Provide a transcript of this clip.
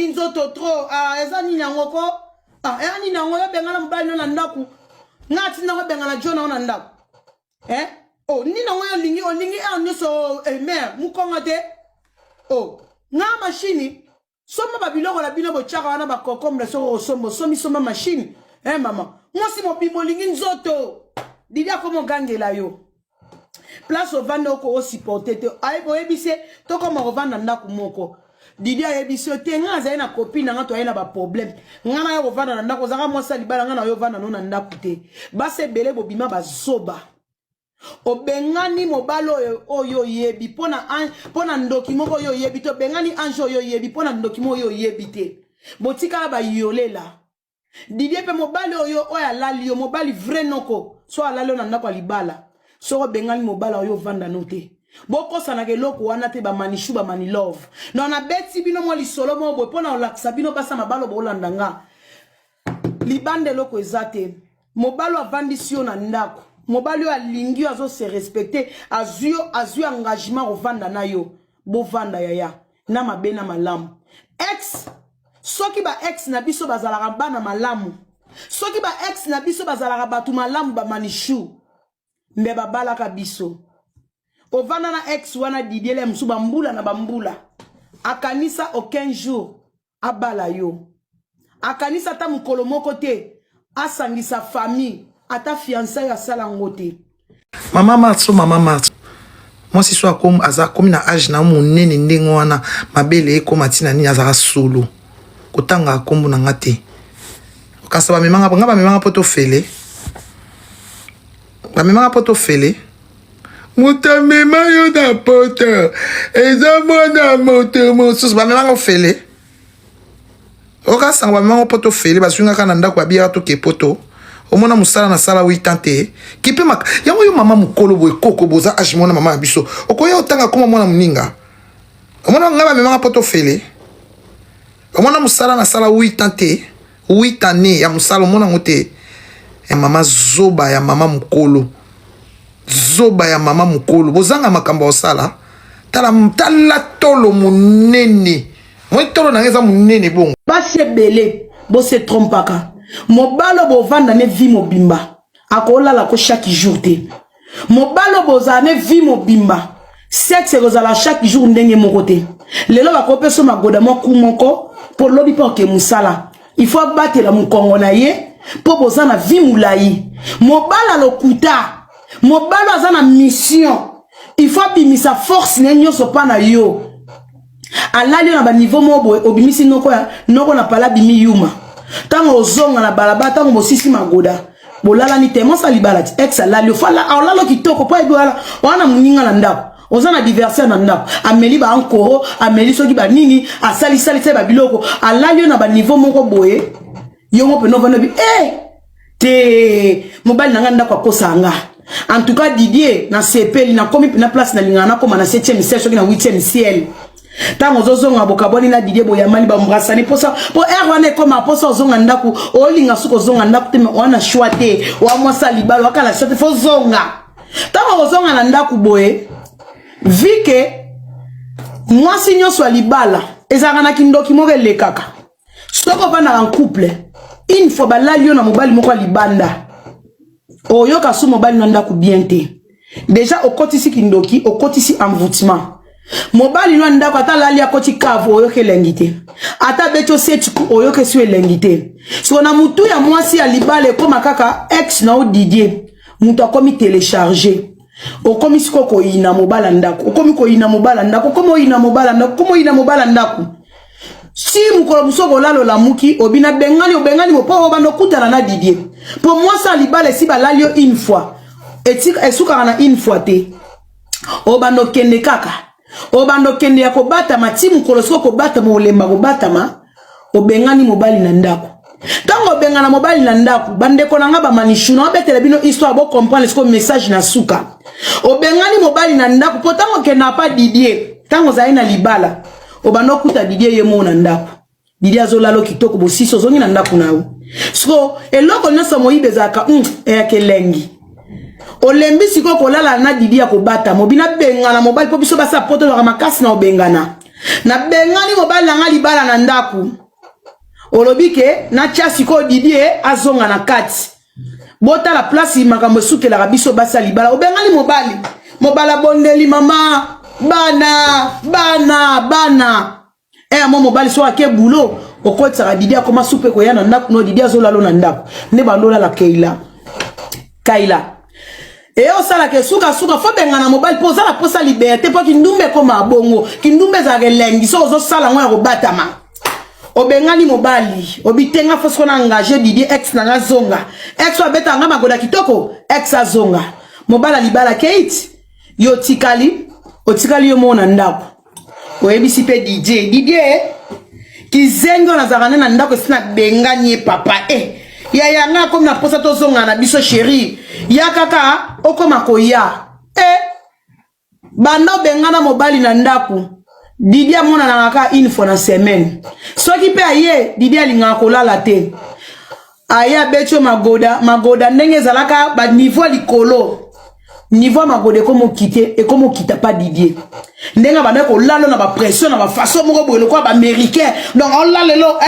olingi nzoto trop. Ah, eza nini yango ko? Ah, eza nini yango yo bengana mobali no na ndako. Nga atinda ngo bengana John na ndako. Eh? Oh, nini yango yo olingi olingi heure nyonso eh, mère mukonga te. Oh, nga machine somba ba biloko na bino botyaka wana ba concombre soko osomba osombi somba machine. Eh mama, mwasi mobimba olingi nzoto. Didi akoma ogangela yo. Place ovanda oko osupporte te. Oyebisi ye tokoma kovanda ndako moko. Didi ayebisi yo te nga azali na copine na nga toyai na ba problème. Nga na yo kovanda na ndako ozalaka mwasi ya libala nga na yo ovanda no na ndako te. Basi ebele bobima bazoba. Obengani mobali oyo oyo oyebi mpo na ndoki moko oyo oyebi te. Obengani ange oyo oyebi mpo na ndoki moko oyo oyebi te. Botikala bayolela. Didier pe mobali oyo oyo alali yo mobali vrai noko so alali yo na ndako ya libala soko obengani mobali oyo ovanda no te bokosanaka eloko wana te bamanishu bamanilove no nabeti bino mwa lisolo moko boye mpo na kolakisa bino basa mabalo bolanda nga libanda eloko eza te mobali oyo avandisi yo na ndako mobali oyo alingi yo azo se respecte azwi yo azwi engagement kovanda na yo bovanda yaya na mabe na malamu ex soki ba ex na biso bazalaka bana malamu soki ba ex na biso bazalaka bato malamu ba manishu mbe babalaka biso ovanda na ex wana Didier le mosusu bambula na bambula akanisa aucun jour abala yo akanisa ata mokolo moko te asangisa famille ata fiançailles asala yango te. Mama Marthe, mama Marthe, mwasi so akomi aza akomi na age na monene ndenge wana mabele ekoma ntina nini azalaka solo kotanga nkombo na nga te kasi bamemanga nga bamemanga mpo tofele bamemanga mpo tofele moto amema yo na poto eza mwana moto mosusu bamemanga ofele oka sango bamema ngo poto ofele bazwi nga kaka na ndako babiyaka toke poto omona mosala nasala 8 ans te kipe maka yango yo mama mokolo boye koko boza age mona mama ya biso okoya otanga koma mwana moninga omona nga bamemanga poto ofele omona mosala nasala 8 ans te 8 année ya mosala omona yango te ya mama zoba ya mama mokolo zoba ya mama mokolo bozanga makambo ya kosala tala tala tolo monene moi tolo na ngai eza monene bongo basi ebele bose trompaka mobali bovanda ne vie mobimba akolala ko chaque jour te mobali oyo bozala ne vie mobimba sexe ekozala chaque jour ndenge moko te lelo bakopesa magoda mwa ku moko mpo lobi mpo oke mosala il faut abatela mokongo na ye mpo boza na vie molai mobali alokuta mobali aza na mission il faut abimisa force na ye nyonso mpa na yo alali yo na baniveau moko boye obimisi noko ya noko na pala abimi yuma ntango ozonga na balabala ntango bosisi magoda bolalani te mwasi alibala ti ex alali yo fala olalo kitoko mpo ayebi wana wana moninga na ndako oza na diversaire na ndako ameli baankoro ameli soki banini asalisalisai babiloko alali yo na baniveau moko boye yongo mpena ovanda bi e eh! te mobali na ngai ndako akosa nga en tout cas Didier nasepeli nakomi mpena place nalingaka nakoma na 7e ciel soki na 8e ciel ntango ozozonga bokabwani na Didier boyamani bambrasani mposa mpo heure wana ekoma mposa ozonga ndako olinga soki ozonga ndako te wana shwa te oa mwasi ya libala oakala shwa te fo zonga ntango ozonga na ndako boye vike mwasi nyonso ya libala ezalaka na kindoki moko elekaka soki ovandaka en couple une fois balali yo na mobali moko ya libanda oyoka su mobali na ndako bien te deja okotisi kindoki okotisi envoûtement mobali no ndako ata alali akoti cave oyoka elengi te ata abeti oseti ku oyoka esi elengi te siko na mutu ya mwasi ya libala ekoma kaka ex na yo Didier moto akomi telecharge okomi siko koyina mobala ndako okomi koyina mobala ndako okomi oyina mobala ndako okomi oyina mobala ndako si mokolo mosusu okolala olamuki obina bengani obengani mpo obanda okutana na Didier mpo mwasi ya libala esi balali yo une fois esukaka na une fois te obanda okende kaka obanda okende ya kobatama ti mokolo soki okobatama olemba kobatama obengani mobali na ndako ntango obengana mobali na ndako bandeko na nga bamanishu na obetela bino histoire bocomprendre sikoyo message na suka obengani mobali na ndako mpo ntango okendaka pa Didier ntango ozali na libala obanda okuta Didier ye moko na ndako Didier azolala kitoko bosisi ozongi na ndako na yo siko eloko nyonso moyibi ezalaka eyaka elengi olembi sikoyo kolala na Didier ya kobatama obina bengana mobali mpo biso basa poto ezalaka makasi na obengana. Nabengani mobali na nga libala na ndako. Olobi ke natya sikoyo Didie azonga na kati. Botala place makambo esukelaka biso basi ya libala. Obengani mobali, mobali abondeli mama, bana bana bana. E mo mobali soki ake bulo, okotisaka Didi akoma supe koya na ndako. No Didi azolalo na ndako nde bandolala keila kaila. Eye osalaka esukasuka fo bengana mobali mpo oza na mposa liberté, mpo kindumba ekoma bongo. Kindumba ezalaka elengi soki ozosala yango ya kobatama. Obengani mobali, obitenga fo siko na engage Didie, ex na nga zonga, ex oyo abetaka nga magoda kitoko, ex azonga. Mobali alibala keit, yo otikali, otikali yo moko na ndako. Oyebisi mpe Didie, Didie kizengi oyo nazalaka nde na ndako, esi nabengani ye papa. E yaya nga akomi na mposa tozonga na biso, chéri, ya kaka okoma koya. E banda obengana mobali na ndako, Didi amonanaka kaka une fois na semaine. Soki mpe aye, Didi alingaka kolala te. Aye, abeti yo magoda, magoda ndenge ezalaka baniveau ya likolo, niveau ya magoda ekomokite, ekomokita pa Didier. Ndenge abanda kolala na bapression na bafaçon moko boye lokola baaméricain, donc olala lelo.